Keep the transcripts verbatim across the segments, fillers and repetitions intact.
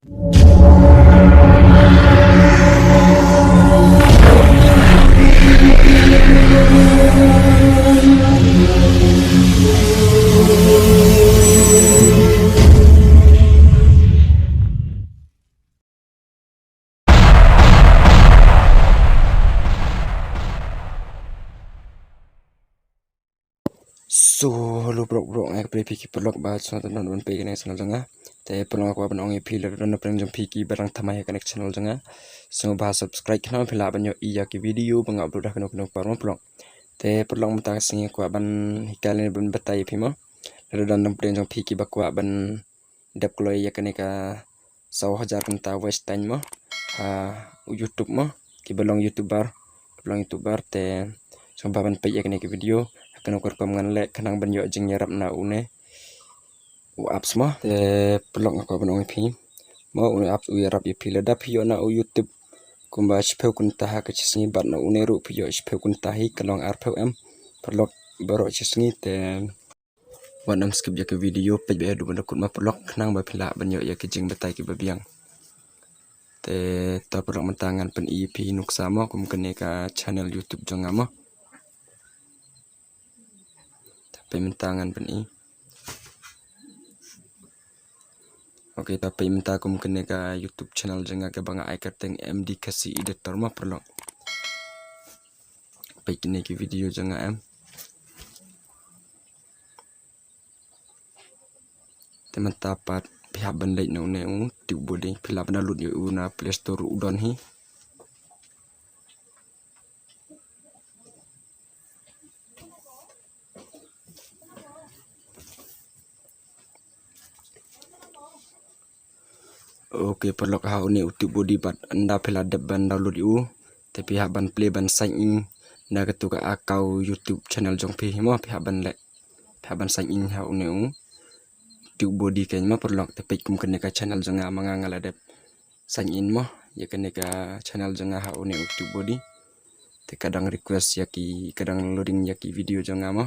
So, hello paralok, paralok, nga kyrpad ïa phi ki paralok ba sngewtynnat ban peit ïa kane ka channel jong nga. Te paralok, nga kwah ban ong ïa phi lada don na pdeng jong phi kiba dang thymmai ïa kane ka channel jong nga, sngewbha subscribe khnang phi lah ban ïohi ïa ki video ba nga upload ha kano kano ka por mo paralok. Te paralok, mynta ka sngi nga kwah ban hikai lane ban batai ïa phi mo, lada don na pdeng jong phi kiba kwah ban dep kloi ïa kane ka saw hajar kynta watch time mo ha u YouTube mo, kiba long YouTuber, kiba long YouTuber, te sngewbha ban peit ïa kane ka video ha kano ka rukom ngan leh khnang ban ïoh jingïarap na une u apps mo. Te paralok, nga kwah ban ong ïa phi mo, une u apps u ïarap ïa phi lada phi ïoh na u YouTube kumba shiphew kynta ha ka shi sngi, bad na une ruh phi ïoh shiphew kynta hi, ka long arphew em paralok, baroh shi sngi. Te wat nym skip ïa ka video, peit beit haduh ban da kut mo paralok khnang ba phi lah ban ïoh ïa ki jingbatai kiba biang. Te to paralok, mynta ngan pyni ïa phi nuksa mo kum kane ka channel YouTube jong nga mo. Te peit mynta ngan pyni. Ok, te peit mynta kum kane ka YouTube channel jong nga kaba nga ai kyrteng M D Khasi Editor mo paralok. Peit kine ki video jong nga em. Te mynta pat phi hap ban leit na une u TubeBuddy, phi lah ban download ïa u na Play Store ruh u don hi. Ok paralok, ha une u TubeBuddy pat ynda phi la dep ban download ïa u, te phi hap ban plie ban sign in na katu ka account YouTube channel jong phi mo, phi hap ban leh, phi hap ban sign in ha une u TubeBuddy kein mo paralok. Te peit kum kane ka channel jong nga ma nga, nga la dep sign in mo ïa kane ka channel jong nga ha une u TubeBuddy. Te ka dang request ïa ki, ka dang loading ïa ki video jong nga mo.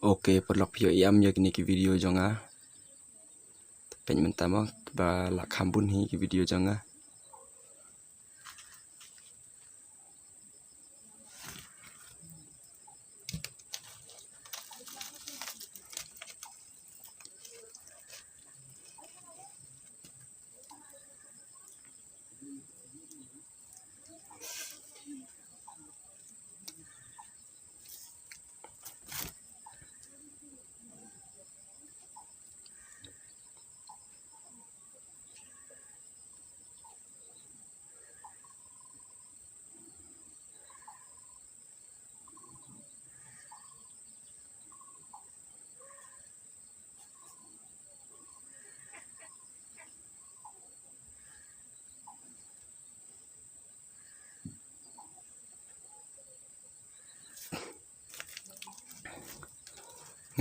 Ok paralok, phi ïohi em ïa kine ki video jong nga. Peit mynta mo, ba la kham bun hi ki video jong nga.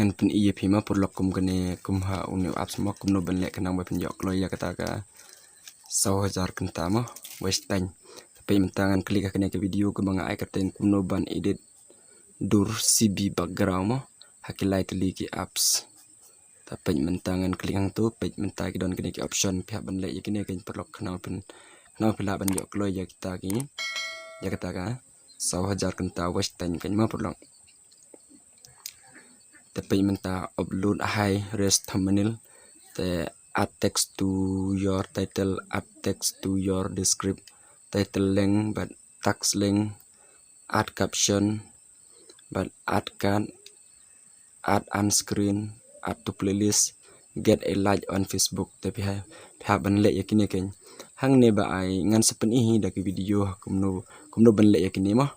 Ngan pyni ïa phi ma paralok kum kane, kum ha une u apps ma, kumno ban leh khnang ba phin ïoh kloi ïa kata ka saw hajar kynta ma, watch time. Te peit mynta ngan click ha kane ka video kaba nga ai kyrteng kumno ban edit dur C B background ma ha ki lai tylli ki apps. Te peit mynta ngan click hangto, peit mynta ki don kine ki option, phi hap ban leh ïa kine kein paralok khnang phin, khnang phi lah ban ïoh kloi ïa kita ki, ïa kata ka saw hajar kynta watch time kein ma paralok. Te peit mynta upload high res thumbnail, te add text to your title, add text to your descript, title link bad text link, add caption bad add card, add unscreen, add to playlist, get a like on Facebook. Te phi hap, phi hap ban leh ïa kine kein. Hangne ba ai ngan sa pyni hi da ki video kumno, kumno ban leh ïa kine ma.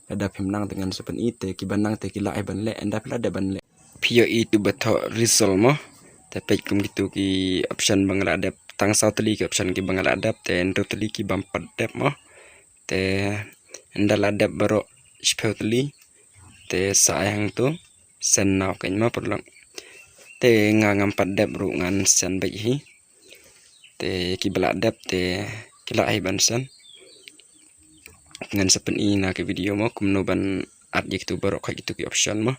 Lada phim nang te ngan sa pyni, te kiba nang te ki lah hi ban leh, ynda phi la dep ban leh. Phi ïohi tu ba thoh result ma. Te peit kum kitu ki option ba nga la dep, tang saw tylli ki option kiba nga la dep, te hynriew tylli ki bym pat dep ma. Te ynda la dep baroh shiphew tylli, te sa ai hangtu send now kein ma paralok. Te nga ngam pat dep ruh ngan send beit hi. Te kiba la dep te ki lah hi ban send. ngan sa pyni na ki video mo kumno ban add ïa kitu baroh khat kitu ki option mo.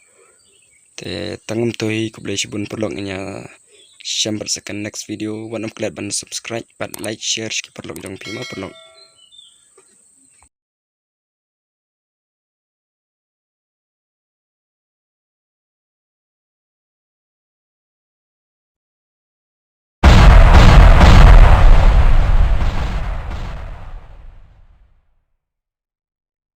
Te tang kumtu hi, khublei shibun paralok, ngin ïa shem pat sa ka next video. Wat nym klet ban subscribe bad like share sha ki paralok jong phi mo paralok.